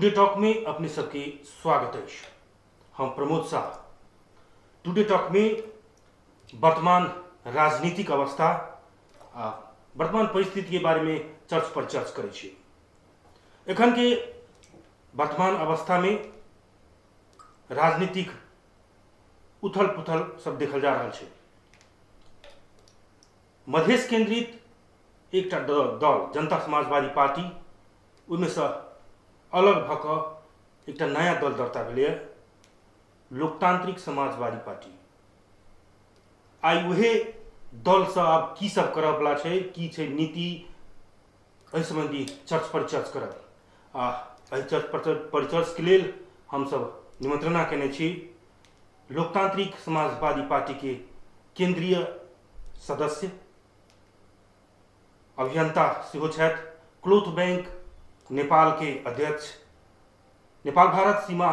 Today talk में अपने सबके स्वागत अछि। हम प्रमोद शाह टुडे टॉक में वर्तमान राजनीतिक अवस्था आ वर्तमान परिस्थिति के बारे में चर्च पर चर्च करै छी। एखन के वर्तमान अवस्था में राजनीतिक उथल पुथल सब देखल जा रहल छै। मधेश केंद्रित एकटा दल जनता समाजवादी पार्टी ओहिमेसँ अलग भऽ कऽ एकटा नया दल दर्ता भेलैए, लोकतांत्रिक समाजवादी पार्टी। आइ उहे दलसँ आब की सब करऽवला छै, की छै नीति, एहि सम्बन्धी चर्च परिचर्च करब। आ एहि चर्च परिचर्चके लेल हमसब निमंत्रणा केने छी लोकतांत्रिक समाजवादी पार्टीके केंद्रीय सदस्य अभियंता सेहो छथि, क्लोथ बैंक नेपाल के अध्यक्ष, नेपाल भारत सीमा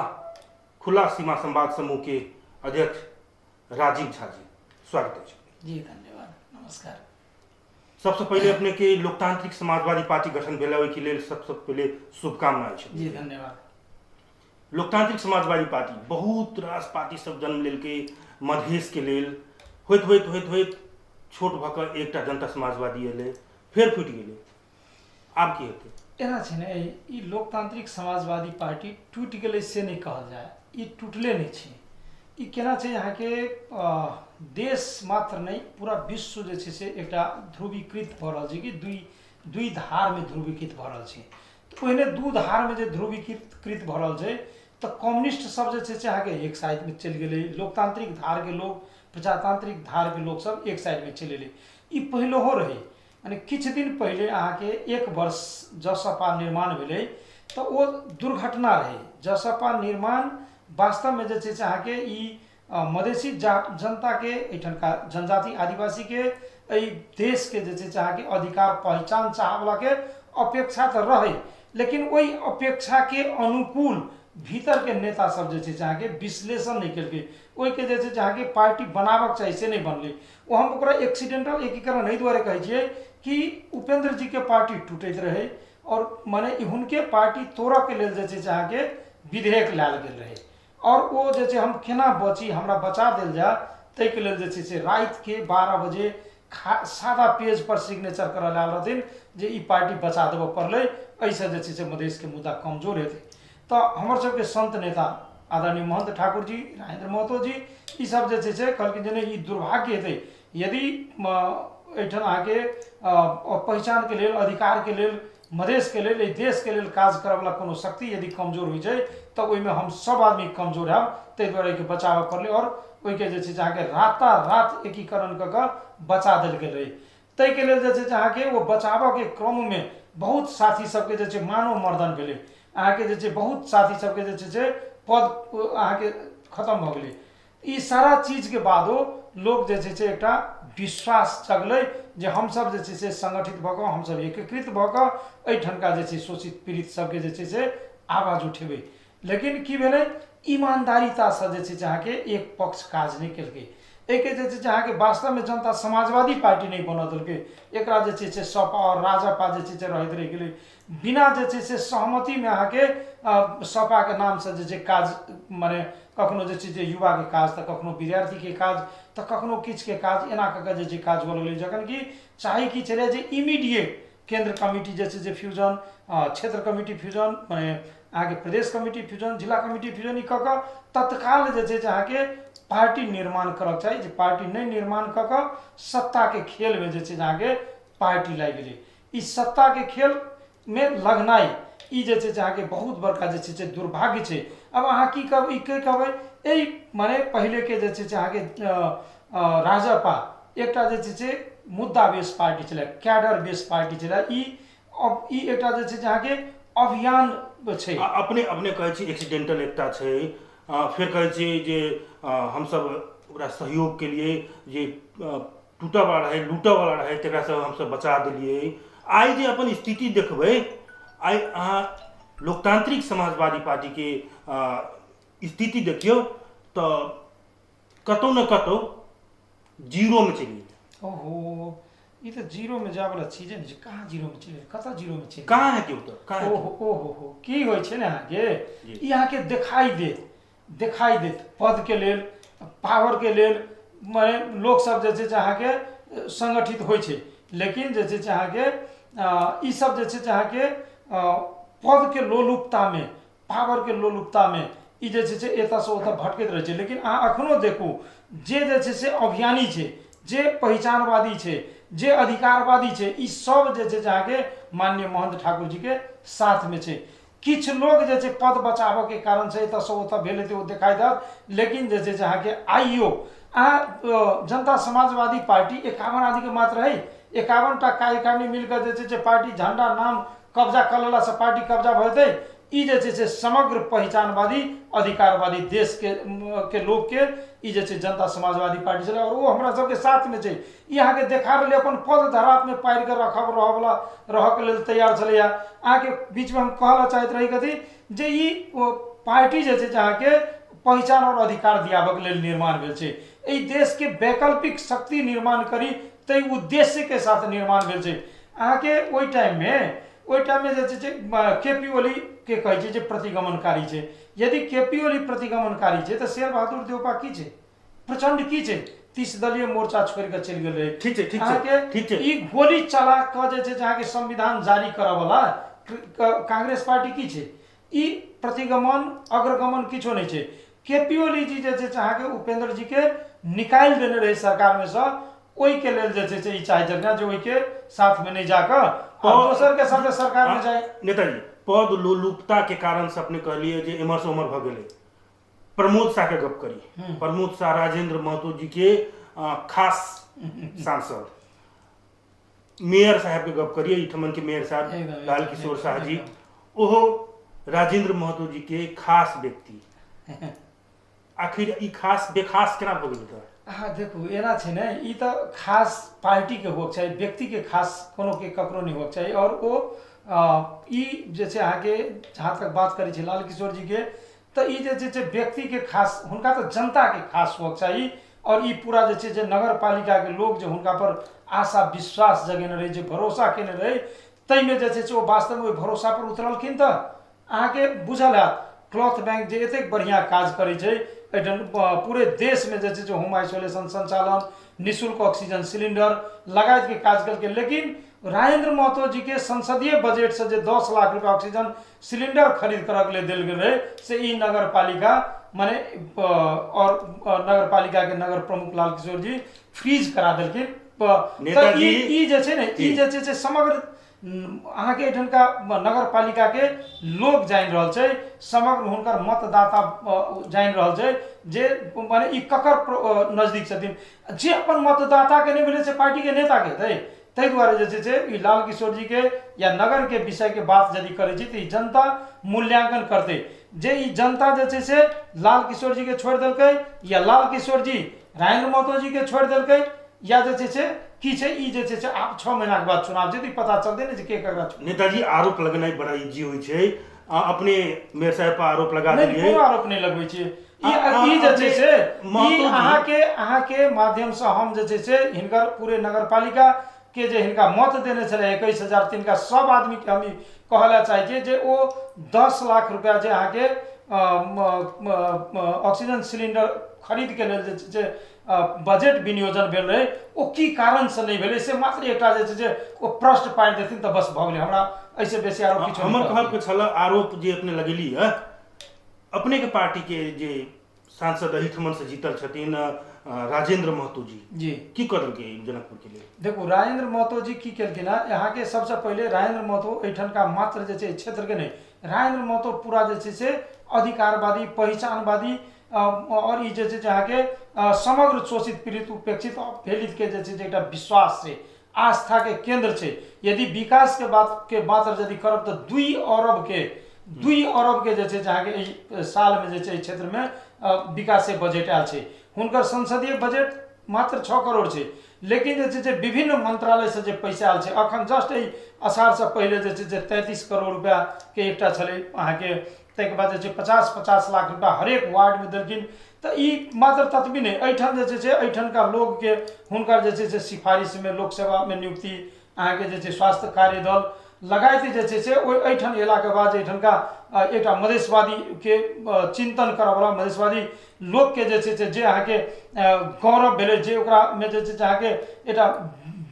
खुला सीमा संवाद समूह के अध्यक्ष राजीव झा जी, स्वागत अछि। जी धन्यवाद, नमस्कार। सबसे पहिले अपने के लोकतांत्रिक समाजवादी पार्टी गठन भेल, ओहिके लेल सबसे पहिले शुभकामना अछि। जी धन्यवाद। लोकतांत्रिक समाजवादी पार्टी बहुत रास पार्टी सब जन्म लेलकै मधेश के लेल, होइत होइत होइत होइत छोट भऽ कऽ एकटा जनता समाजवादी एलै, फेर फूटि गेलै, आब की हेतै? एना छै ने, ई लोकतांत्रिक समाजवादी पार्टी टूटि गेलै से नहि कहल जाय, ई टूटले नहि छै। ई केना छै अहाँके देश मात्र नहि पूरा विश्व जे छै से एकटा ध्रुवीकृत भऽ रहल छै कि दुई धारमे ध्रुवीकृत भऽ रहल छै। तऽ ओहिने दू धारमे जे ध्रुवीकृत कृत भऽ रहल छै तऽ कम्युनिस्ट सब जे छै से अहाँके एक साइडमे चलि गेलै, लोकतांत्रिक धारके लोक प्रजातांत्रिक धारके लोक सब एक साइडमे चलि एलै। ई पहिलहो रहै, यानी किछु दिन पहिले अहाँके एक वर्ष जसपा निर्माण भेलै तऽ ओ दुर्घटना रहै। जसपा निर्माण वास्तवमे जे छै से अहाँके ई मधेसी जनताके, एहिठामका जनजाति आदिवासीके, एहि देशके जे छै से अहाँके अधिकार पहिचान चाहऽवलाके अपेक्षा तऽ रहै, लेकिन ओहि अपेक्षाके अनुकूल भीतरके नेता सब जे छै से अहाँके विश्लेषण नहि केलकै। ओहिके जे छै से अहाँके पार्टी बनाबक चाही से नहि बनलै। ओ हम ओकरा एक्सीडेंटल एकीकरण एहि दुआरे कहै छियै कि उपेंद्र जीके पार्टी टूटैत रहै आओर मने हुनके पार्टी तोड़ऽके लेल जे छै से अहाँके विधेयक लायल गेल रहै, आओर ओ जे छै हम केना बची, हमरा बचा देल जाय, ताहिके लेल जे छै से रातिके 12 बजे सादा पेज पर सिग्नेचर करऽ लायल रहथिन जे ई पार्टी बचा देबऽ पड़लै, एहिसँ जे छै से मधेशके मुद्दा कमजोर हेतै। तऽ हमर सबके संत नेता आदरणीय महंत ठाकुर जी, राजेंद्र महतो जी, ई सब जे छै से कहलखिन जे नहि, ई दुर्भाग्य हेतै यदि एहिठाम अहाँके पहिचानके लेल, अधिकारके लेल, मधेशके लेल, एहि देशके लेल काज करऽवला कोनो शक्ति यदि कमजोर होइ छै तऽ ओहिमे हम सब आदमी कमजोर हैब, ताहि दुआरे एहिके बचाबऽ पड़लै। आओर ओहिके जे छै से अहाँके रातारात एकीकरण कऽ कऽ बचा देल गेल रहै। ताहिके लेल जे छै से अहाँके ओ बचाबऽके क्रममे बहुत साथी सबके जे छै मानो मर्दन भेलै, अहाँके जे छै बहुत साथी सबके जे छै से पद अहाँके खतम भऽ गेलै। ई सारा चीजके बादो लोक जे छै से एकटा विश्वास जगलै जे हमसब जे छै से संगठित भऽ कऽ, हमसब एकीकृत भऽ कऽ एहिठामका जे छै शोषित पीड़ित सबके जे छै से आवाज उठेबै। लेकिन की भेलै, ईमानदारितासँ जे छै से अहाँके एक पक्ष काज नहि केलकै। एहिके जे छै से अहाँके वास्तवमे जनता समाजवादी पार्टी नहि बनऽ देलकै, एकरा जे छै से सपा आओर राजपा जे छै से रहैत रहि गेलै। बिना जे छै से सहमतिमे अहाँके सपाके नामसँ जे छै काज, मने कखनो जे छै से युवाके काज तऽ कखनो विद्यार्थीके काज तऽ कखनो किछुके काज, एना कऽ कऽ जे छै काज हुअ लगलै। जखन कि चाही की छलै जे इमीडिएट केन्द्र कमिटी जे छै से फ्यूजन, क्षेत्र कमिटी फ्यूजन, मने अहाँके प्रदेश कमिटी फ्यूजन, जिला कमिटी फ्यूजन, ई कऽ कऽ तत्काल जे छै से अहाँके पार्टी निर्माण करक चाही। जे पार्टी नहि निर्माण कऽ कऽ सत्ताके खेलमे जे छै से अहाँके पार्टी लागि गेलै। ई सत्ताके खेलमे लगनाइ ई जे छै से अहाँके बहुत बड़का जे छै से दुर्भाग्य छै। आब अहाँ की कहबै, ई की कहबै, एहि मने पहिलेके जे छै से अहाँके राजपा एकटा जे छै से मुद्दा बेस पार्टी छलै, कैडर बेस पार्टी छलै। ई एकटा जे छै से अहाँके अभियान छै। अपने अपने कहै छी एक्सीडेंटल एकटा छै, फेर कहै छी जे हमसब ओकरा सहयोग केलिए जे टूटऽवला रहै, लूटऽवला रहै, तकरासँ हमसब बचा देलियै। आइ जे अपन स्थिति देखबै, आइ अहाँ लोकतांत्रिक समाजवादी पार्टीके स्थिति देखियौ तऽ कतहु ने कतहु जीरोमे चलि गेलै। ओहो, ई तऽ जीरोमे जायवला चीजे नहि छै। कहाँ जीरोमे चलि गेलै, कतऽ जीरोमे चलि गेलै? कहाँ है कि उत्तर कहाँ है? ओहो ओहो हो, की होइ छै ने अहाँके, जी। ई अहाँके देखाइ देत, देखाइ देत पदके लेल, पावरके लेल, मने लोकसब जे छै से अहाँके संगठित होइ छै, लेकिन जे छै से अहाँके ई सब जे छै से अहाँके पदके लोलुपतामे, पावरके लोलुपतामे ई जे छै से एतऽसँ ओतऽ भटकैत रहै छै। लेकिन अहाँ एखनो देखू जे जे छै से अभियानी छै, जे पहिचानवादी छै, जे अधिकारवादी छै, ई सब जे छै से अहाँके माननीय महन्थ ठाकुर जीके साथमे छै। किछु लोग जे छै पद बचाबऽके कारणसँ एतऽसँ ओतऽ भेल हेतै, ओ देखाइ देत, लेकिन जे छै से अहाँके आइयो अहाँ जनता समाजवादी पार्टी 51 आदमीके मात्र है, 51 टा कार्यकारिणी मिलकऽ जे छै से पार्टी झण्डा नाम कब्जा कऽ लेलासँ पार्टी कब्जा भऽ जेतै। ई जे छै से समग्र पहिचानवादी अधिकारवादी देशके के लोकके ई जे छै जनता समाजवादी पार्टी छलै, आओर ओ हमरा सबके साथमे छै। ई अहाँके देखा रहलै अपन पद धरापमे पारिके रखब रहऽवला रहऽके लेल तैयार छलैए। अहाँके बीचमे हम कहऽ लए चाहैत रही कथी जे ई पार्टी जे छै से अहाँके पहिचान आओर अधिकार दियाबऽके लेल निर्माण भेल छै। एहि देशके वैकल्पिक शक्ति निर्माण करी ताहि उद्देश्यके साथ निर्माण भेल छै। अहाँके ओहि टाइममे, ओहि टाइममे जे छै से के पी ओलीके कहै छै जे प्रतिगमनकारी छै। यदि के पी ओली प्रतिगमनकारी छै तऽ शेर बहादुर देउपा की छै, प्रचण्ड की छै, 30 दलीय मोर्चा छोड़ि कऽ चलि गेल रहै। ठीक छै, ठीक छै, अहाँके ठीक छै। ई गोली चला कऽ जे छै से अहाँके संविधान जारी करऽवला कांग्रेस पार्टी की छै? ई प्रतिगमन अग्रगमन किछो नहि छै। के पी ओली जी जे छै से अहाँके उपेंद्र जी के निकालि देने रहै सरकारमे सँ, ओहिके लेल जे छै से ई चाहै छलखिन जे ओहिके साथमे नहि जाकऽ दोसरके साथे सरकारमे जाय। नेताजी, पद लोलुपता के कारण से अपने कहलियै जे एम्हर से ओम्हर भऽ गेलै। प्रमोद शाह के गप करी, प्रमोद शाह राजेंद्र महतो जी के खास सांसद, मेयर साहब के गप करिए, एहिठमन के मेयर साहब लाल किशोर शाह जी, ओहो राजेंद्र महतो जी के खास व्यक्ति। आखिर ई खास बेखास केना भऽ गेल? अहाँ देखू, एना छै ने, ई तऽ खास पार्टीके होक चाही, व्यक्तिके खास कोनो के ककरो नहि होक चाही। आओर ओ ई जे छै अहाँके जहाँ तक बात करै छी लाल किशोर जीके, तऽ ई जे छै से व्यक्तिके खास, हुनका तऽ जनताके खास होक चाही। आओर ई पूरा जे छै से नगरपालिकाके लोक जे हुनका पर आशा विश्वास जगेने रहै, जे भरोसा केने रहै, ताहिमे जे छै से ओ वास्तवमे ओहि भरोसापर उतरलखिन। तऽ अहाँके बुझल हैत क्लॉथ बैंक जे एतेक बढ़िआँ काज करै छै एहिठाम पूरे देशमे जे छै से होम आइसोलेशन सञ्चालन, निःशुल्क ऑक्सीजन सिलिंडर लगायतके काज केलकै, लेकिन राजेंद्र महतो जीके संसदीय बजटसँ जे 10 लाख रुपया ऑक्सीजन सिलिंडर खरीद करऽके लेल देल गेल रहै, से ई नगरपालिका मने आओर नगरपालिकाके नगर प्रमुख लाल किशोर जी फ्रीज करा देलखिन। तऽ ई जे छै ने, ई जे छै से समग्र अहाँके एहिठामका नगरपालिकाके लोक जानि रहल छै, समग्र हुनकर मतदाता जानि रहल छै जे मने ई ककर नजदीक छथिन। जे अपन मतदाताके नहि भेलै से पार्टीके नेताके हेतै। ताहि दुआरे जे छै से ई लाल किशोर जीके या नगरके विषयके बात यदि करै छी तऽ ई जनता मूल्यांकन करतै जे ई जनता जे छै से लाल किशोर जीके छोड़ि देलकै या लाल किशोर जी राजेंद्र महतो जीके छोड़ि देलकै या जे छै से की छै। ई जे छै से आब 6 महीनाके बाद चुनाव छै तऽ ई पता चलतै ने जे के ककरा छोड़ि। नेताजी, आरोप लगेनाइ बड़ा इजी होइ छै। अपने मेयर साहब पर आरोप लगा देलियै? कोनो आरोप नहि लगबै छियै। ई जे छै से ई अहाँके माध्यमसँ हम जे छै से हिनकर पूरे नगरपालिका के जे हिनका मत देने छलै 21,000 तिनका सब आदमीके हम ई कहऽ लए चाहै छियै जे ओ 10 लाख रुपैआ जे अहाँके ऑक्सीजन सिलिंडर खरीदके लेल जे छै से बजट विनियोजन भेल रहै, ओ की कारणसँ नहि भेलै से मात्र एकटा जे छै से ओ प्रश्न पारि देथिन तऽ बस भऽ गेलै, हमरा एहिसँ बेसी आरो किछु हमर कहबके छल। आरोप जे अपने लगेली है, अपनेके पार्टीके जे सांसद एहिठमन से जीतल छथिन राजेंद्र महतो जी, जी की कऽ देलकै जनकपुर के लेल? देखू, राजेंद्र महतो जी की केलखिन हँ, अहाँके सबसँ पहिले राजेंद्र महतो एहिठमका मात्र जे छै क्षेत्रके नहि, राजेंद्र महतो पूरा जे छै से अधिकारवादी, पहिचानवादी आओर ई जे छै से अहाँके समग्र शोषित, पीड़ित, उपेक्षित, अवहेलितके जे छै से एकटा विश्वास छै, आस्थाके केन्द्र छै। यदि विकासके बातके मात्र यदि करब तऽ 2 अरबके जे छै से अहाँके एहि सालमे जे छै एहि क्षेत्रमे विकासे बजट आयल छै। हुनकर संसदीय बजट मात्र 6 करोड़ छै, लेकिन जे छै से विभिन्न मन्त्रालयसँ जे पैसा आयल छै, अखन जस्ट एहि अषाढ़सँ पहिले जे छै से 33 करोड़ रुपैआके एकटा छलै अहाँके ताहिके बाद जे छै 50-50 लाख रुपया हरेक वार्डमे देलखिन। तऽ ई मात्र ततबी नहि, एहिठाम जे छै से एहिठामका लोकके हुनकर जे छै से सिफारिशमे लोक सेवामे नियुक्ति, अहाँके जे छै स्वास्थ्य कार्यदल लगायत जे छै से ओहि एहिठाम अयलाके बाद एहिठामका एकटा मधेशवादीके चिन्तन करऽवला मधेशवादी लोकके जे छै से जे अहाँके गौरव भेलै, जे ओकरामे जे छै से अहाँके एकटा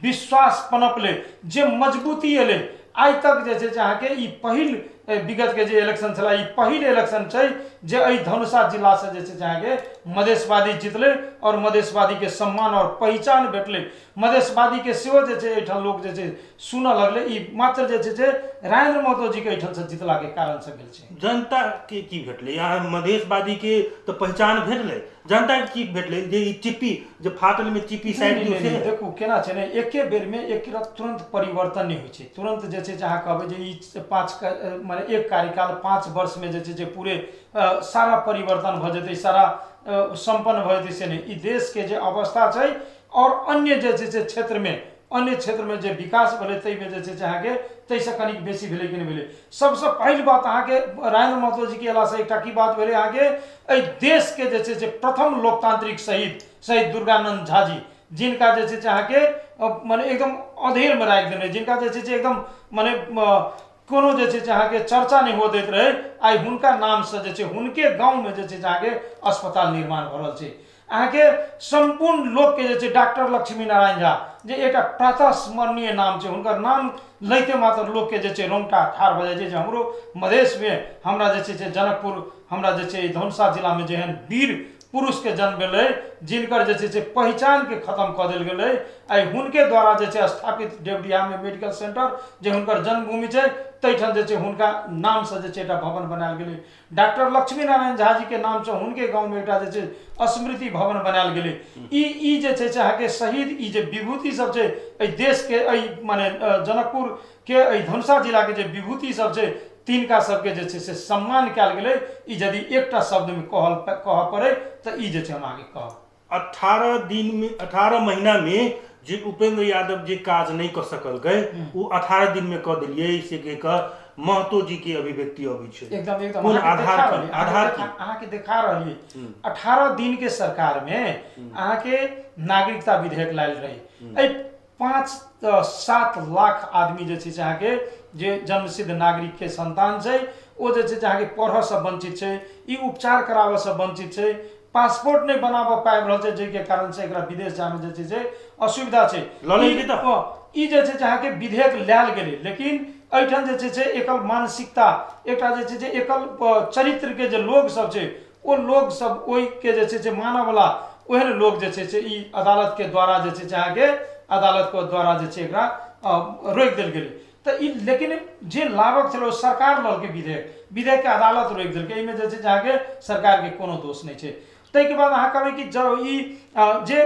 विश्वास पनपलै, जे मजबूती एलै, आइ तक जे छै से अहाँके ई पहिल विगतके जे इलेक्शन छलै ई पहिल इलेक्शन छै जे एहि धनुषा जिलासँ जे छै से अहाँके मधेशवादी जितलै आओर मधेशवादीके सम्मान आओर पहिचान भेटलै। मधेशवादीके सेहो जे छै एहिठाम लोक जे छै सुनऽ लगलै। ई मात्र जे छै से राजेंद्र महतो जीके एहिठामसँ जितलाके कारणसँ भेल छै। जनता के की भेटलै? यहाँ मधेशवादी के तऽ पहिचान भेटलै, जनता के की भेटलै? जे ई चिप्पी जे फाटल में चिप्पी साइड नहि, नहि, नहि, देखू केना छै ने, एके बेरमे एक तुरन्त परिवर्तन नहि होइ छै। तुरन्त जे छै से अहाँ कहबै जे ई पाँच मने एक कार्यकाल 5 वर्षमे जे छै से पूरे सारा परिवर्तन भऽ जेतै, सारा सम्पन्न भऽ जेतै, से नहि। ई देशके जे अवस्था छै आओर अन्य जे छै से क्षेत्रमे, अन्य क्षेत्रमे जे विकास भेलै ताहिमे जे छै से अहाँके ताहिसँ कनिक बेसी भेलै कि नहि भेलै। सबसँ पहिल बात अहाँके राजेंद्र महतो जीके अयलासँ एकटा की बात भेलै, अहाँके एहि देशके जे छै से प्रथम लोकतांत्रिक शहीद शहीद दुर्गानंद झा जी, जिनका जे छै से अहाँके मने एकदम अधेरमे राखि देने, जिनका जे छै से एकदम मने कोनो जे छै से अहाँके चर्चा नहि हुअ दैत रहै, आइ हुनका नामसँ जे छै हुनके गाँवमे जे छै से अहाँके अस्पताल निर्माण भऽ रहल छै। अहाँके सम्पूर्ण लोकके जे छै डॉक्टर लक्ष्मी नारायण झा जे एकटा प्रातः स्मरणीय नाम छै, हुनकर नाम लैते मात्र लोकके जे छै रोंगटा ठाढ़ भऽ जाइ छै जे हमरो मधेशमे हमरा जे छै से जनकपुर हमरा जे छै धनुषा जिलामे जेहन वीर पुरुषके जन्म भेलै, जिनकर जे छै से पहिचानके खतम कऽ देल गेलै, आइ हुनके द्वारा जे छै स्थापित देवडीहामे मेडिकल सेंटर जे हुनकर जन्मभूमि छै ताहिठाम जे छै हुनका नामसँ जे छै एकटा भवन बनायल गेलै। डॉक्टर लक्ष्मी नारायण झा जी के नामसँ हुनके गाँवमे एकटा जे छै स्मृति भवन बनायल गेलै। ई ई जे छै से अहाँके शहीद ई जे विभूति सब छै एहि देशके, एहि मने जनकपुरके एहि धनुषा जिलाके जे विभूति सब छै तिनका सबके जे छै से सम्मान कयल गेलै। ई यदि एकटा शब्दमे कहऽ पड़ै तऽ ई जे छै हम अहाँके कहब। 18 दिन में 18 महीना में जे उपेंद्र यादव जे काज नहीं कऽ सकलकै ओ 18 दिन में कऽ देलियै से कहि कऽ महतो जी के अभिव्यक्ति अबै छै। एकदम एकदम। कोन अहाँके आधार देखा की? रहलियै, आधार की? अहाँके देखा रहलियै 18 दिन के सरकार में अहाँके नागरिकता विधेयक लायल रही। एहि 5-7 लाख आदमी जे छै से अहाँके जे जन्मसिद्ध नागरिक के संतान छै ओ जे छै से अहाँके पढ़ऽसँ वंचित छै, ई उपचार कराबऽसँ वंचित छै, पासपोर्ट नहि बनाबऽ पाबि रहल छै, जाहिके कारणसँ एकरा विदेश जायमे जे छै से असुविधा छै। लऽ लेलकै तऽ? ई जे छै से अहाँके विधेयक लायल गेलै, लेकिन एहिठाम जे छै से एकल मानसिकता एकटा जे छै से एकल चरित्रके जे लोग सब छै ओ लोग सब ओहिके जे छै से मानऽवला ओहन लोग जे छै से ई अदालतके द्वारा जे छै से अहाँके अदालतके द्वारा जे छै एकरा रोकि देल गेलै। तऽ ई लेकिन जे लाभक छलै ओ सरकार ललकै विधेयक, विधेयकके अदालत रोकि देलकै। एहिमे जे छै से अहाँके सरकारके कोनो दोष नहि छै। ताहिके बाद अहाँ कहबै कि जब ई जे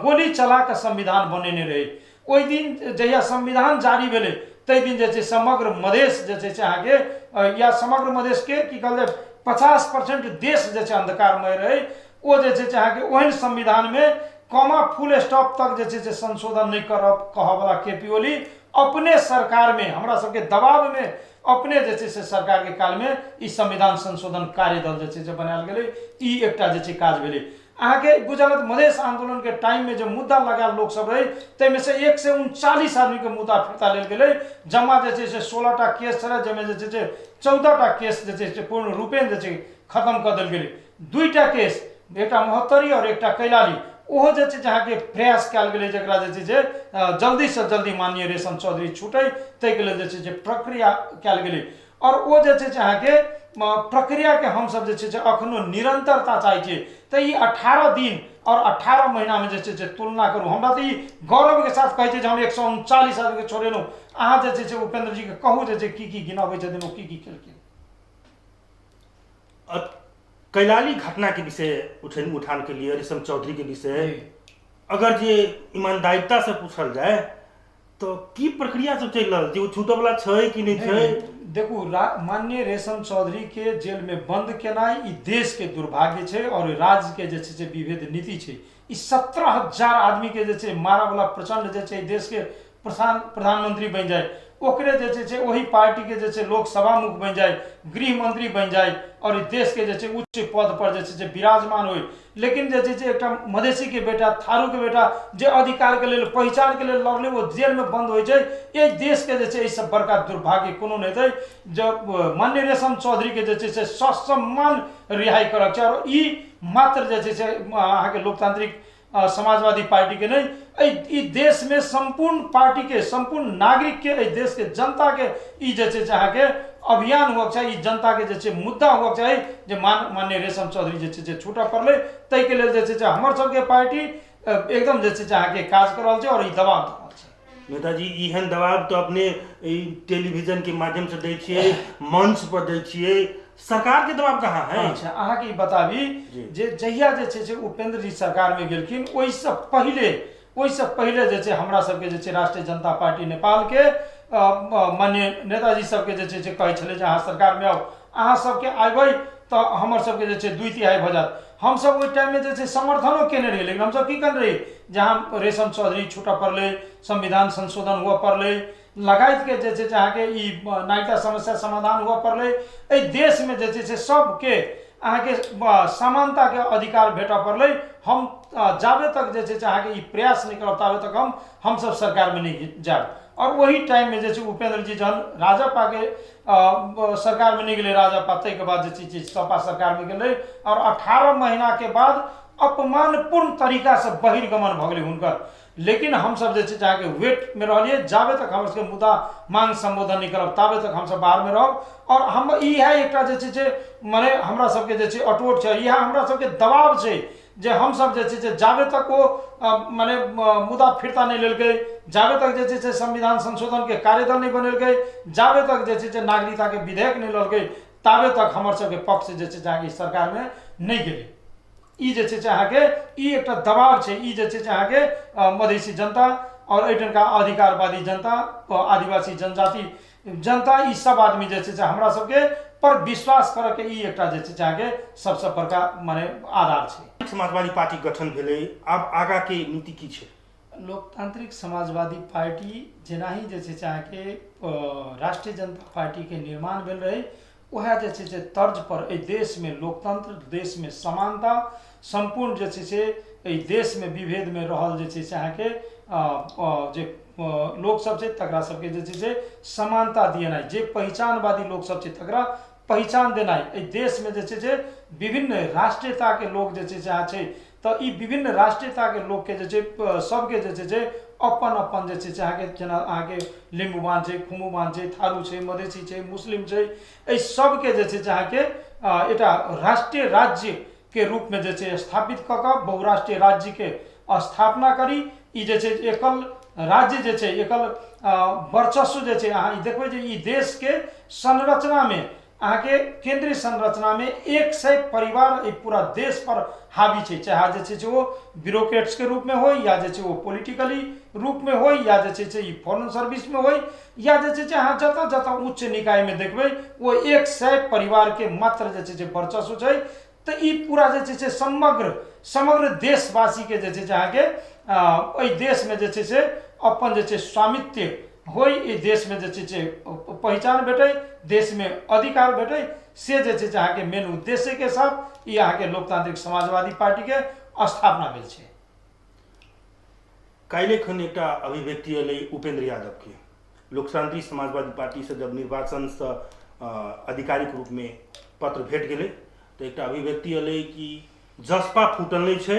गोली चला कऽ संविधान बनेने रहै ओहि दिन जहिया संविधान जारी भेलै ताहि दिन जे छै समग्र मधेश जे छै से अहाँके या समग्र मधेशके की कहल जाय 50% देश जे छै अन्धकारमय रहै, ओ जे छै से अहाँके ओहन संविधानमे कॉमा फुल स्टॉप तक जे छै से संशोधन नहि करब कहऽवला के पी ओली अपने सरकारमे हमरा सबके दबावमे अपने जे छै से सरकारके कालमे ई संविधान संशोधन कार्यदल जे छै से बनायल गेलै। ई एकटा जे छै काज भेलै। अहाँके बुझल हत मधेश आंदोलनके टाइममे जे मुद्दा लगायल लोकसब रहै ताहिमे से 139 आदमीके मुद्दा फिर्ता लेल गेलै। जमा जे छै से 16टा केस छलै, जाहिमे जे छै से 14टा केस जे छै से पूर्ण रूपेण जे छै खतम कऽ देल गेलै। 2टा केस, एकटा महोत्तरी आओर एकटा कैलाली, ओहो जे छै से अहाँके प्रयास कयल गेलै जकरा जे छै से जल्दीसँ जल्दी माननीय रेशम चौधरी छूटै ताहिके लेल जे छै से प्रक्रिया कयल गेलै। आओर ओ जे छै से अहाँके प्रक्रियाके हमसब जे छै से अखनो निरन्तरता चाहै छियै। तऽ ई 18 दिन आओर 18 महीनामे जे छै से तुलना करू, हमरा तऽ ई गौरवके साथ कहै छै जे हम 139 आदमीके छोड़ेलहुँ। अहाँ जे छै से उपेंद्र जीके कहू जे की की गिनाबै छथिन, ओ की की केलखिन। कैलाली घटना के विषय उठान के लिए रेशम चौधरी के विषय अगर जे ईमानदारिता से पूछल जाए तो की प्रक्रिया सब चलि रहल छै, ओ छूटऽ वाला छै कि नहि छै? देखू, माननीय रेशम चौधरी के जेल में बंद केनाइ ई देश के दुर्भाग्य छै और राज्य के जे छै से विभेद नीति छै। ई 17,000 आदमी के जे छै मारऽ वाला प्रचंड जे छै देश के प्रधानमंत्री बनि जाय। ओकरे जे छै से ओही पार्टीके जे छै लोकसभा मुख बनि जाय, गृह मंत्री बनि जाय आओर ई देशके जे छै उच्च पद पर जे छै से विराजमान होइ। लेकिन जे छै से एकटा मधेसीके बेटा, थारूके बेटा जे अधिकारके लेल, पहिचानके लेल लड़लै, ओ जेलमे बन्द होइ छै। एहि देशके जे छै एहिसँ बड़का दुर्भाग्य कोनो नहि हेतै। जब माननीय रेशम चौधरीके जे छै से ससम्मान रिहाई करक छै। आओर ई मात्र जे छै से अहाँके लोकतांत्रिक समाजवादी पार्टीके नहि, एहि ई देशमे सम्पूर्ण पार्टीके, सम्पूर्ण नागरिकके, एहि देशके जनताके ई जे छै से अहाँके अभियान हुअके चाही। ई जनताके जे छै मुद्दा हुअके चाही जे माननीय रेशम चौधरी जे छै से छूटऽ पड़लै। ताहिके लेल जे छै से हमर सबके पार्टी एकदम जे छै से अहाँके काज कऽ रहल छै आओर ई दबाव दऽ रहल छै। नेताजी, एहन दबाव तऽ अपने ई टेलीविजन के माध्यम से दै छियै, मंच पर दै छियै, सरकार के दबाव कहाँ है? अच्छा, अहाँके ई बताबी जे जहिया जे छै से उपेंद्र जी सरकारमे गेलखिन, ओहिसँ पहिले जे छै हमरा सबके जे छै राष्ट्रीय जनता पार्टी नेपालके माननीय नेताजी सबके जे छै से कहै छलै जे अहाँ सरकारमे आउ, अहाँ सबके अयबै तऽ हमर सबके जे छै 2/3 भऽ जायत। हमसब ओहि टाइममे जे छै समर्थनो केने रहियै, लेकिन हमसब की केने रही, जहाँ रेशम चौधरी छूटऽ पड़लै, संविधान संशोधन हुअ पड़लै, लगायतके जे छै से अहाँके ई नागरिकता समस्या समाधान हुअ पड़लै, एहि देशमे जे छै से सबके अहाँके समानताके अधिकार भेटऽ पड़लै, हम जाबे तक जे छै से अहाँके ई प्रयास नहि करब ताबे तक हमसब सरकारमे नहि जायब। आओर ओही टाइममे जे छै उपेंद्र जी जहन राजपाके सरकारमे नहि गेलै राजपा, ताहिके बाद जे छै सपा सरकारमे गेलै आओर 18 महीनाके बाद अपमानपूर्ण तरीकासँ बहिर्गमन भऽ गेलै हुनकर। लेकिन हमसब जे छै अहाँके वेटमे रहलियै, जाबे तक हमर सबके मुद्दा मांग सम्बोधन नहि करब ताबे तक हमसब बाहरमे रहब। आओर हम इएह एकटा जे छै से मने हमरा सबके जे छै अटोट छै, इएह हमरा सबके दबाव छै जे हमसब जे छै से जाबे तक ओ मने मुद्दा फिरता नहि लेलकै, जाबे तक जे छै से संविधान संशोधनके कार्यदल नहि बनेलकै, जाबे तक जे छै से नागरिकताके विधेयक नहि लेलकै, ताबे तक हमर सबके पक्ष जे छै से अहाँके सरकारमे नहि गेलै। ई जे छै से अहाँके ई एकटा दबाव छै। ई जे छै से अहाँके मधेसी जनता आओर एहिठामका अधिकारवादी जनता, आदिवासी जनजाति जनता, ई सब आदमी जे छै से हमरा सबके पर विश्वास करऽके ई एकटा जे छै से अहाँके सबसँ बड़का मने आधार छै। समाजवादी पार्टी गठन भेलै, आब आगाँके नीति की छै? लोकतांत्रिक समाजवादी पार्टी जेनाही जे छै से अहाँके राष्ट्रीय जनता पार्टीके निर्माण भेल रहै, उएह जे छै से तर्ज पर एहि देशमे लोकतंत्र, देशमे समानता, सम्पूर्ण जे छै से एहि देशमे विभेदमे रहल जे छै से अहाँके जे लोकसभ छै तकरा सबके जे छै से समानता दिएनाइ, जे पहिचानवादी लोकसभ छै तकरा पहिचान देनाइ, एहि देशमे जे छै से विभिन्न राष्ट्रीयताके लोक जे छै से अहाँ छै तऽ ई विभिन्न राष्ट्रीयताके लोकके जे छै सबके जे छै से अपन अपन जे छै से अहाँके जेना अहाँके लिम्बुवान छै, खुम्बुवान छै, थारू छै, मधेसी छै, मुस्लिम छै, एहि सबके जे छै से अहाँके एकटा राष्ट्रीय राज्यके रूपमे जे छै स्थापित कऽ कऽ बहुराष्ट्रीय राज्यके स्थापना करी। ई जे छै एकल राज्य जे छै, एकल वर्चस्व जे छै, अहाँ ई देखबै जे ई देशके संरचनामे अहाँके केंद्रीय संरचनामे 100 परिवार एहि पूरा देश पर हावी छै, चाहे जे छै से ओ ब्यूरोक्रेट्सके रूपमे होइ या जे छै ओ पोलिटिकली रूपमे होइ या जे छै से ई फॉरेन सर्विसमे होइ या जे छै से अहाँ जतऽ जतऽ उच्च निकायमे देखबै ओ 100 परिवारके मात्र जे छै से वर्चस्व छै। तऽ ई पूरा जे छै से समग्र समग्र देशवासीके जे छै से अहाँके एहि देशमे जे छै से अपन जे छै स्वामित्व होइ, एहि देशमे जे छै से पहिचान भेटै, देशमे अधिकार भेटै, से जे छै से अहाँके मेन उद्देश्यके साथ ई अहाँके लोकतांत्रिक समाजवादी पार्टीके स्थापना भेल छै। काल्हि खन एकटा अभिव्यक्ति एलै उपेंद्र यादवके, लोकतांत्रिक समाजवादी पार्टीसँ जब निर्वाचनसँ आधिकारिक रूपमे पत्र भेट गेलै तऽ एकटा अभिव्यक्ति एलै कि जसपा फूटल नहि छै,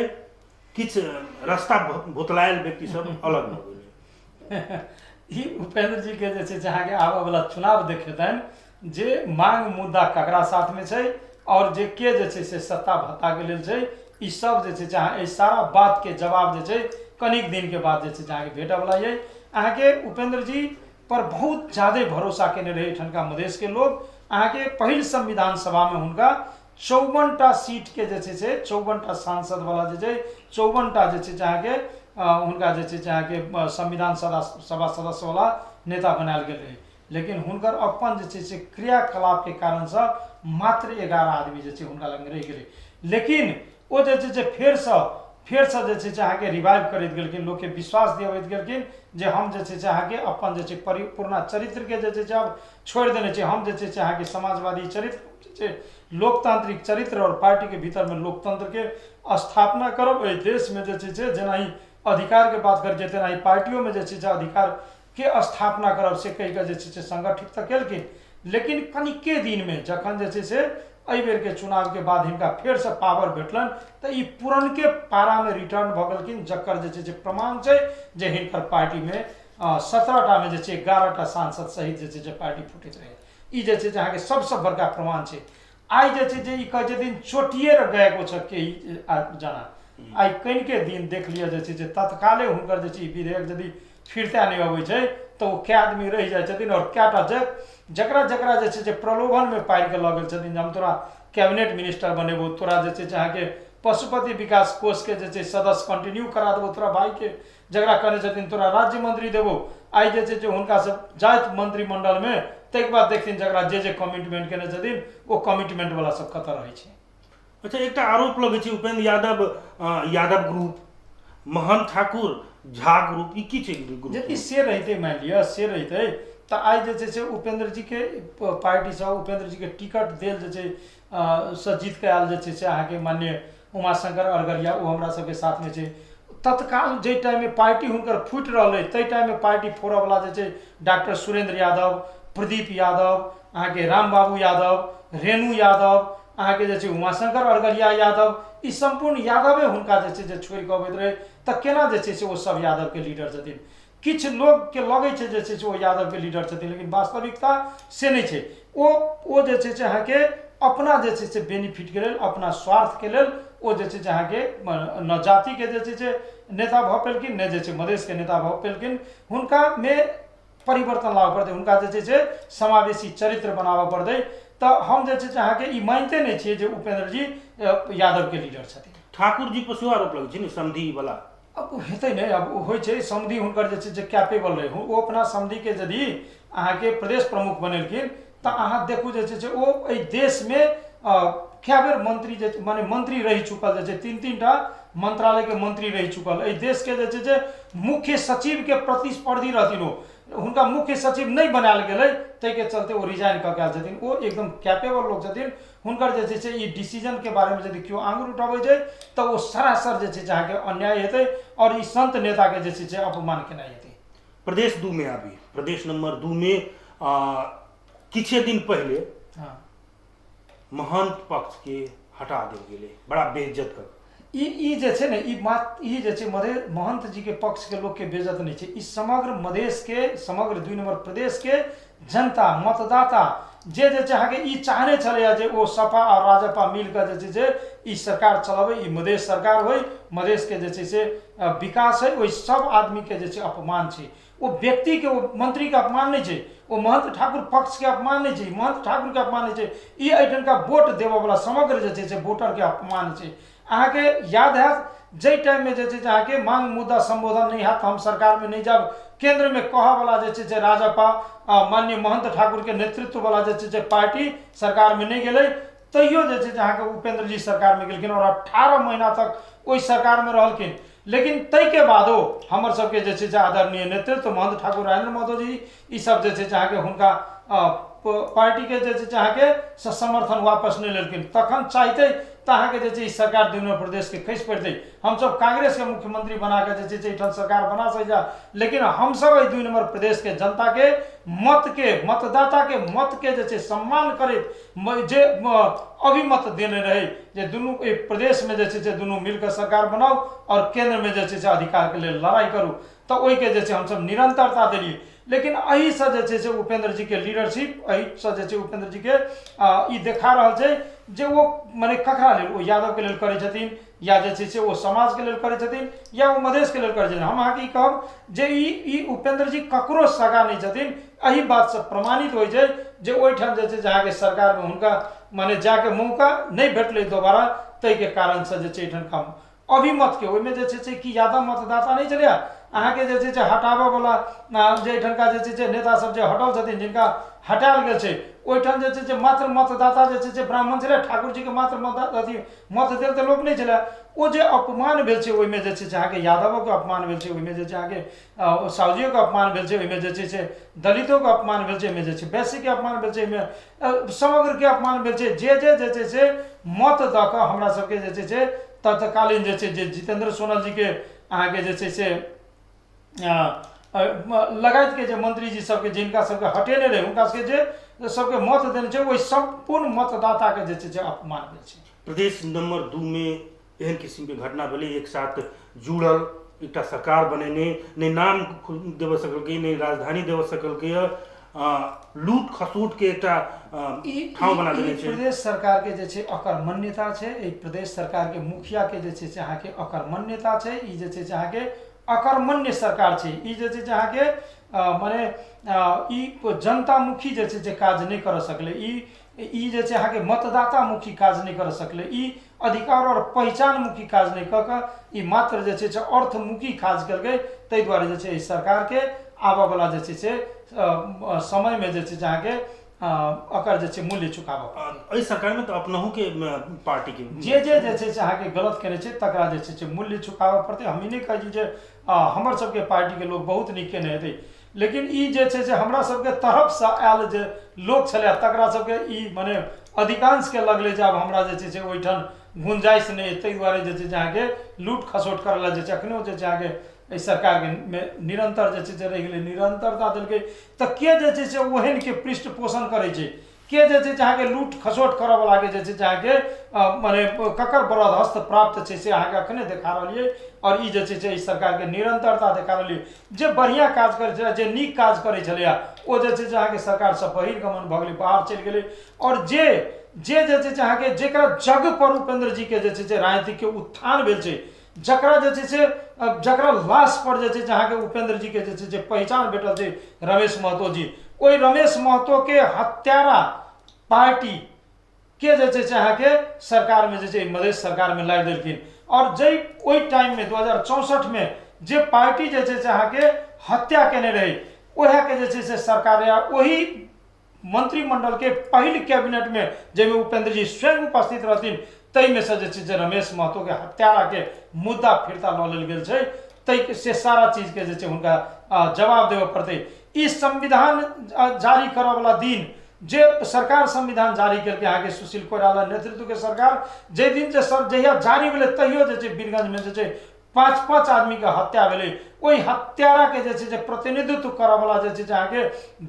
किछु रास्ता भोतलायल व्यक्ति सब अलग भऽ गेलै। ई उपेंद्र जी के जे छै से अहाँके आबऽवला चुनाव देखेतनि जे मांग मुद्दा ककरा साथमे छै आओर जे के जे छै से सत्ता भत्ताके लेल छै। ई सब जे छै से अहाँ एहि सारा बातके जवाब जे छै कनिक दिनके बाद जे छै से अहाँके भेटऽवला अइ। अहाँके उपेंद्र जी पर बहुत ज्यादे भरोसा केने रहै एहिठामका मधेशके लोक। अहाँके पहिल संविधान सभामे हुनका 54टा सीटके जे छै से 54टा सांसदवला जे छै 54टा जे छै से अहाँके हुनका जे छै से अहाँके संविधान सभा सभा सदस्यवला नेता बनायल गेल रहै, लेकिन हुनकर अपन जे छै से क्रियाकलापके कारणसँ मात्र 11 आदमी जे छै हुनका लग रहि गेलै। लेकिन ओ जे छै से फेरसँ फेरसँ जे छै से अहाँके रिवाइव करैत गेलखिन, लोकके विश्वास दिअबैत गेलखिन जे हम जे छै से अहाँके अपन जे छै पुरना चरित्रके जे छै से आब छोड़ि देने छी, हम जे छै से अहाँके समाजवादी चरित्र जे छै लोकतांत्रिक चरित्र आओर पार्टीके भीतरमे लोकतंत्रके स्थापना करब। एहि देशमे जे छै से जेनाही अधिकारके बात करै छै तेनाही पार्टियोमे जे छै से अधिकारके स्थापना करब, से कहि कऽ जे छै से संगठित तऽ केलखिन, लेकिन कनिके दिनमे जखन जे छै से एहि बेरके चुनावके बाद हिनका फेरसँ पावर भेटलनि तऽ ई पुरनके पारामे रिटर्न भऽ गेलखिन, जकर जे छै से प्रमाण छै जे हिनकर पार्टीमे 17टामे जे छै 11टा सांसद सहित जे छै से पार्टी फुटैत रहै। ई जे छै से अहाँके सबसँ बड़का प्रमाण छै। आइ जे छै जे ई कहै छथिन चोटिए गएको छ केही जना, आइ कनिके दिन देख लिअ जे छै से तत्काले हुनकर जे छै ई विधेयक यदि फिरता नहि अबै छै तऽ ओ कए आदमी रहि जाइ छथिन आओर कएटा जकरा जकरा जे छै से प्रलोभनमे पारिके लऽ गेल छथिन जे हम तोरा कैबिनेट मिनिस्टर बनेबौ, तोरा जे छै से अहाँके पशुपति विकास कोषके जे छै सदस्य कंटिन्यू करा देबौ, तोरा भाइके जकरा कहने छथिन तोरा राज्य मंत्री देबौ, आइ जे छै से हुनका सब जाइत मंत्रिमंडलमे ताहिके बाद देखथिन जकरा जे जे कमिटमेंट केने छथिन ओ कमिटमेंट वाला सब कतऽ रहै छै। अच्छा, एकटा आरोप लगै छै उपेंद्र यादव यादव ग्रुप, महंत ठाकुर झा ग्रुप, ई की छै ग्रुप? यदि से रहितै, मानि लिअ से रहितै तऽ आइ जे छै से उपेंद्र जीके पार्टीसँ उपेंद्र जीके टिकट देल जे छै से जीत कऽ आयल जे छै से अहाँके माननीय उमाशंकर अरगरिया, ओ हमरा सबके साथमे छै। तत्काल जाहि टाइममे पार्टी हुनकर फूटि रहल अइ ताहि टाइममे पार्टी फोड़ऽवला जे छै डॉक्टर सुरेंद्र यादव, प्रदीप यादव, अहाँके रामबाबू यादव, रेणु यादव, अहाँके जे छै उमाशंकर अरगरिया यादव, ई सम्पूर्ण यादवे हुनका जे छै से छोड़ि कऽ अबैत रहै, तऽ केना जे छै से ओ सब यादवके लीडर छथिन। किछु लोकके लगै छै जे छै से ओ यादवके लीडर छथिन, लेकिन वास्तविकता से नहि छै। ओ जे छै से अहाँके अपना जे छै से बेनिफिटके लेल, अपना स्वार्थके लेल ओ जे छै से अहाँके न जातिके जे छै से नेता भऽ पेलखिन, नहि जे छै मधेशके नेता भऽ पेलखिन। हुनकामे परिवर्तन लाबऽ पड़तै, हुनका जे छै से समावेशी चरित्र बनाबऽ पड़तै। तऽ हम जे छै से अहाँके ई मानिते नहि छियै जे उपेंद्र जी यादवके लीडर छथिन। ठाकुर जी पर सेहो आरोप लगै छै ने समधि वाला। आब ओ हेतै नहि, आब ओ होइ छै समधि हुनकर जे छै से कैपेबल रहै, ओ अपना समधिके यदि अहाँके प्रदेश प्रमुख बनेलखिन तऽ अहाँ देखू जे छै से ओ एहि देशमे कए बेर मंत्री जे माने मंत्री रहि चुकल जे छै, 3-3टा मंत्रालयके मंत्री रहि चुकल, एहि देशके जे छै से मुख्य सचिवके प्रतिस्पर्धी रहथिन ओ, हुनका मुख्य सचिव नहि बनायल गेलै ताहिके चलते ओ रिजाइन कऽ के आयल छथिन। ओ एकदम कैपेबल लोक छथिन। हुनकर जे छै से ई डिसीजनके बारेमे यदि केओ आङ्गुर उठाबै छै तऽ ओ सरासर जे छै से अहाँके अन्याय हेतै आओर ई संत नेताके जे छै से अपमान केनाइ हेतै। प्रदेश 2 मे आबी, प्रदेश नंबर 2 मे किछे दिन पहिले महंत पक्ष के हटा देल गेलै, बड़ा बेइज्जत कर ई जे छै ने ई बात, ई जे छै महंत जी के पक्ष के लोक के बेइज्जत नहि छै, ई समग्र मधेश के, समग्र 2 नंबर प्रदेश के जनता मतदाता जे जे छै अहाँके ई चाहने छलैए जे ओ सपा आओर राजपा मिलकऽ जे छै से ई सरकार चलबै, ई मधेश सरकार होइ, मधेशके जे छै से विकास होइ, ओहि सब आदमीके जे छै अपमान छै। ओ व्यक्तिके, ओ मन्त्रीके अपमान नहि छै, ओ महंत ठाकुर पक्षके अपमान नहि छै, महंत ठाकुरके अपमान नहि छै, ई एहिठामका वोट देबऽवला समग्र जे छै से वोटरके अपमान छै। अहाँके याद हैत जाहि टाइममे जे छै से अहाँके मांग मुद्दा सम्बोधन नहि हैत तऽ हम सरकारमे नहि जायब, केन्द्रमे कहऽवला जे छै से राजपा माननीय महंत ठाकुरके नेतृत्ववला जे छै से पार्टी सरकारमे नहि गेलै, तैयो जे छै से अहाँके उपेंद्र जी सरकारमे गेलखिन आओर 18 महीना तक ओहि सरकारमे रहलखिन। लेकिन ताहिके बादो हमर सबके जे छै से आदरणीय नेतृत्व महंत ठाकुर राजेंद्र महतो जी ई सब जे छै से अहाँके हुनका पार्टीके जे छै से अहाँके से समर्थन वापस नहि लेलखिन। तखन चाहिते तऽ अहाँके जे छै ई सरकार दुनू प्रदेशके खसि पड़तै, हमसब कांग्रेसके मुख्यमंत्री बनाकऽ जे छै से एहिठाम सरकार बना सकै छै, लेकिन हमसब एहि 2 नंबर प्रदेशके जनताके मतके, मतदाताके मतके जे छै सम्मान करैत जे अभिमत देने रहै जे दुनू एहि प्रदेशमे जे छै से दुनू मिलकऽ सरकार बनाउ आओर केन्द्रमे जे छै से अधिकारके लेल लड़ाइ करू, तऽ ओहिके जे छै हमसब निरन्तरता देलियै। लेकिन एहिसँ जे छै से उपेंद्र जीके लीडरशिप, एहिसँ जे छै उपेंद्र जीके ई देखा रहल छै जे ओ मने ककरा लेल, ओ यादवके लेल करै छथिन या जे छै से ओ समाजके लेल करै छथिन या ओ मधेशके लेल करै छथिन। हम अहाँके ई कहब जे ई उपेंद्र जी ककरो सगा नहि छथिन, एहि बातसँ प्रमाणित होइ छै जे ओहिठाम जे छै से अहाँके सरकारमे हुनका माने जाके मौका नहि भेटलै दोबारा, ताहिके कारणसँ जे छै एहिठाम अभिमतके ओहिमे जे छै से कि यादव मतदाता नहि छलैए अहाँके जे छै से हटाबऽवला जे एहिठामका जे छै से नेता सब जे हटल छथिन, जिनका हटायल गेल छै, ओहिठाम जे छै से मात्र मतदाता जे छै से ब्राह्मण छलै, ठाकुरजीके मात्र मतदाता अथी मत देल तऽ लोक नहि छलै। ओ जे अपमान भेल छै ओहिमे जे छै से अहाँके यादवोके अपमान भेल छै, ओहिमे जे छै अहाँके साउजियोके अपमान भेल छै, ओहिमे जे छै से दलितोके अपमान भेल छै, ओहिमे जे छै वैश्यके अपमान भेल छै, ओहिमे समग्रके अपमान भेल छै। जे जे जे छै से मत दऽ कऽ हमरा सबके जे छै से तत्कालीन जे छै जे जितेन्द्र सोनल जीके अहाँके जे छै से लगायतके जे मंत्रीजी सबके जिनका सबके हटेने रहै हुनका सबके जे सबके मत देने छै ओहि सम्पूर्ण मतदाताके जे छै से अपमान भेल छै। प्रदेश नंबर 2 में एहन किसिमके घटना भेलै, एक साथ जुड़ल एकटा सरकार बनेने, नहि नाम देबऽ सकलकै, नहि राजधानी देबऽ सकलकै, लूट खसूटके एकटा ठाउँ बना देने छै। प्रदेश सरकारके जे छै अकर्मण्यता छै, एहि प्रदेश सरकारके मुखियाके जे छै से अहाँके अकर्मण्यता छै। ई जे छै से अहाँके अकर्मण्य सरकार छै। ई जे छै से अहाँके मने ई जनतामुखी जे छै से काज नहि करऽ सकलै, ई जे छै अहाँके मतदातामुखी काज नहि करऽ सकलै, ई अधिकार आओर पहिचानमुखी काज नहि कऽ कऽ ई मात्र जे छै से अर्थमुखी काज केलकै। ताहि दुआरे जे छै एहि सरकारके आबऽवला जे छै से समयमे जे छै से अहाँके एकर जे छै मूल्य चुकाबऽ पड़तै। एहि सरकारमे तऽ अपनहुके पार्टीके जे जे जे छै से अहाँके गलत केने छै तकरा जे छै से मूल्य चुकाबऽ पड़तै। हम ई नहि कहै छी जे हमर सबके पार्टीके लोक बहुत नीक केने हेतै, लेकिन ई जे छै से हमरा सबके तरफसँ आयल जे लोक छलै तकरा सबके ई मने अधिकांशके लगलै जे आब हमरा जे छै से ओहिठाम गुंजाइश नहि अछि, ताहि दुआरे जे छै से अहाँके लूट खसोट करऽ लए जे छै एखनो जे छै अहाँके एहि सरकारके मे निरन्तर जे छै से रहि गेलै, निरन्तरता देलकै तऽ के जे छै से ओहनके पृष्ठ पोषण करै छै, के जे छै से अहाँके लूट खसोट करऽवलाके जे छै से अहाँके मने ककर बरदहस्त प्राप्त छै से अहाँके एखने देखा रहलियै। आओर ई जे छै से एहि सरकारके निरन्तरता देखा रहलियै। जे बढ़िआँ काज करै छलै, जे नीक काज करै छलैए ओ जे छै से अहाँके सरकारसँ बहिर्गमन भऽ गेलै, बाहर चलि गेलै। आओर जे जे जे छै से अहाँके जकरा जग पर उपेंद्र जीके जे छै से राजनीतिके उत्थान भेल छै, जकरा जे छै से जकरा लाश पर जे छै से अहाँके उपेंद्र जीके जे छै से पहिचान भेटल छै रमेश महतो जी, ओहि रमेश महतोके हत्यारा पार्टी के जे छै से अहाँके सरकारमे जे छै मधेश सरकारमे लाबि देलखिन। आओर जाहि ओहि टाइममे 2064 मे जे पार्टी जे छै से अहाँके हत्या केने रहै ओएहके जे छै से सरकार या ओहि मंत्रिमंडलके पहिल कैबिनेटमे जाहिमे उपेंद्र जी स्वयं उपस्थित रहथिन ताहिमे से जे छै से रमेश महतोके हत्याराके मुद्दा फिरता लऽ लेल गेल छै। ताहि से सारा चीजके जे छै हुनका जवाब देबऽ पड़तै। ई संविधान जारी करऽवला दिन जे सरकार संविधान जारी केलकै अहाँके सुशील कोइराला नेतृत्वके सरकार, जाहि दिन जे सर जहिया जारी भेलै तहियो जे छै वीरगंजमे जे छै 5-5 आदमीके हत्या भेलै। ओहि हत्याराके जे छै से प्रतिनिधित्व करऽवला जे छै से अहाँके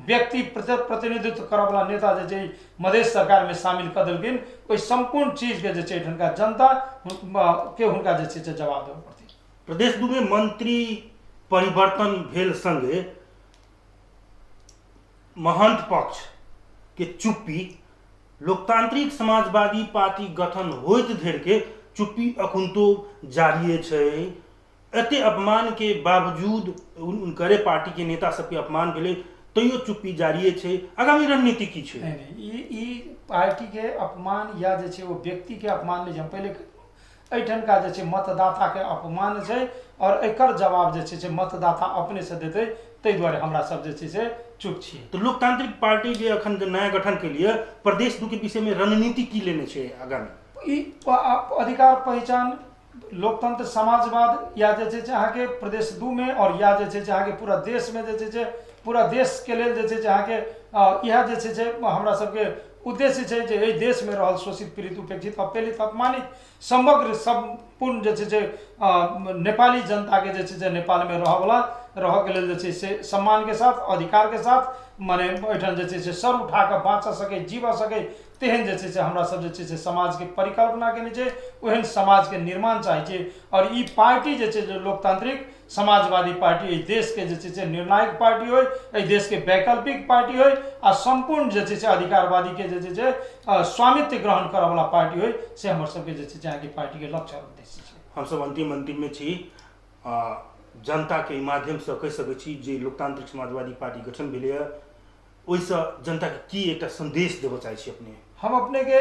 व्यक्ति प्रतिनिधित्व करऽवला नेता जे छै मधेश सरकारमे शामिल कऽ देलखिन। ओहि सम्पूर्ण चीजके जे छै एहिठामका जनता के हुनका जे छै से जवाब देबऽ पड़तै। प्रदेश 2 मे मंत्री परिवर्तन भेल संगे महंत पक्ष के चुप्पी, लोकतांत्रिक समाजवादी पार्टी गठन होइत धरि के चुप्पी अखुनतो जारिये छै। एते अपमान के बावजूद उनकरे पार्टी के नेता सबके अपमान भेलै तैयो चुप्पी जारिये छै। आगामी रणनीति की छै? नहि नहि, ई पार्टी के अपमान या जे छै ओ व्यक्ति के अपमान नहि छै। हम पहिले एहिठामका जे छै मतदाताके अपमान छै आओर एकर जवाब जे छै से मतदाता अपनेसँ देतै, ताहि दुआरे हमरा सब जे छै से चुप छी। तऽ लोकतांत्रिक पार्टी जे अखन जे नया गठन के लिए प्रदेश 2 के विषय में रणनीति की लेने छै आगामी? ई अधिकार पहिचान लोकतंत्र समाजवाद या जे छै से अहाँके प्रदेश 2 में आओर या जे छै से अहाँके पूरा देशमे जे छै से पूरा देशके लेल जे छै से अहाँके इएह जे छै से हमरा सबके उद्देश्य छै जे एहि देशमे रहल शोषित पीड़ित उपेक्षित अपहेलित अपमानित समग्र सम्पूर्ण जे छै से नेपाली जनताके जे छै से नेपालमे रहऽवला रहऽके लेल जे छै से सम्मानके साथ अधिकारके साथ मने एहिठाम जे छै से सर उठा कऽ बाँचऽ सकै जीवऽ सकै तेहन जे छै से हमरा सब जे छै से समाजके परिकल्पना केने छै, ओहन समाजके निर्माण चाहै छै। आओर ई पार्टी जे छै जे लोकतांत्रिक समाजवादी पार्टी एहि देशके जे छै से निर्णायक पार्टी होइ, एहि देशके वैकल्पिक पार्टी होइ आ सम्पूर्ण जे छै से अधिकारवादीके जे छै से स्वामित्व ग्रहण करऽवला पार्टी होइ, से हमर सबके जे छै से अहाँके पार्टीके लक्ष्य आओर उद्देश्य छै। हमसब अन्तिम अन्तिममे छी, जनताके एहि माध्यमसँ कहि सकै छी जे लोकतांत्रिक समाजवादी पार्टी गठन भेलैए ओहिसँ जनताके की एकटा सन्देश देबऽ चाहै छी अपने? हम अपनेके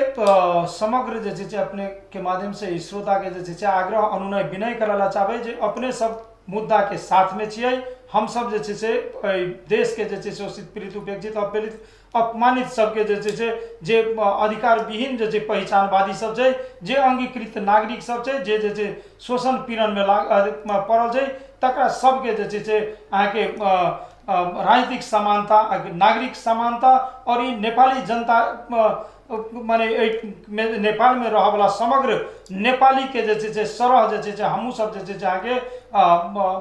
समग्र जे छै से अपनेके माध्यमसँ ई श्रोताके जे छै से आग्रह अनुनय विनय करय लए चाहबै जे अपने सब मुद्दाके साथमे छियै। हमसब जे छै से एहि देशके जे छै शोषित, पीड़ित, उपेक्षित, अपहेलित, अपमानित सबके जे छै से जे अधिकार विहीन जे छै पहिचानवादी सब छै, जे अंगीकृत नागरिक सब छै, जे जे छै शोषण पीड़नमे पड़ल छै, तकरा सबके जे छै से अहाँके राजनीतिक समानता, नागरिक समानता आओर ई नेपाली जनता माने एहि नेपालमे रहऽवला समग्र नेपालीके जे छै से सरह जे छै से हमहूँ सब जे छै से अहाँके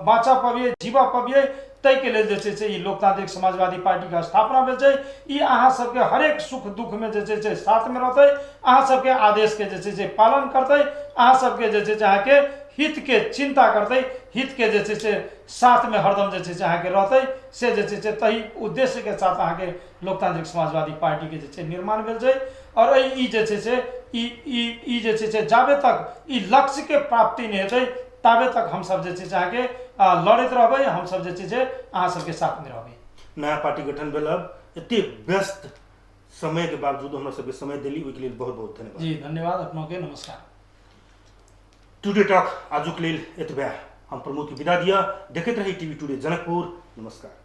बाँचऽ पबियै, जीबऽ पबियै, ताहिके लेल जे छै से ई लोकतांत्रिक समाजवादी पार्टीके स्थापना भेल छै। ई अहाँ सबके हरेक सुख दुःखमे जे छै से साथमे रहतै, अहाँ सबके आदेशके जे छै से पालन करतै, अहाँ सबके जे छै से अहाँके हितके चिन्ता करतै, हितके जे छै से साथमे हरदम जे छै से अहाँके रहतै। से जे छै से तही उद्देश्यके साथ अहाँके लोकतांत्रिक समाजवादी पार्टीके जे छै निर्माण भेल छै। आओर एहि ई जे छै से ई ई ई जे छै से जाबे तक ई लक्ष्यके प्राप्ति नहि हेतै ताबे तक हमसब जे छै से अहाँके लड़ैत रहबै, हमसब जे छै से अहाँ सबके साथमे रहबै। नया पार्टी गठन भेल, अब एते व्यस्त समयके बावजूद हमरा सबके समय देली, ओहिके लेल बहुत बहुत धन्यवाद। जी धन्यवाद अपनोके, नमस्कार। टुडे टॉक आजुक लेल एतबे, हम प्रमोद के विदा दिअ। देखैत रही टीवी टुडे जनकपुर। नमस्कार।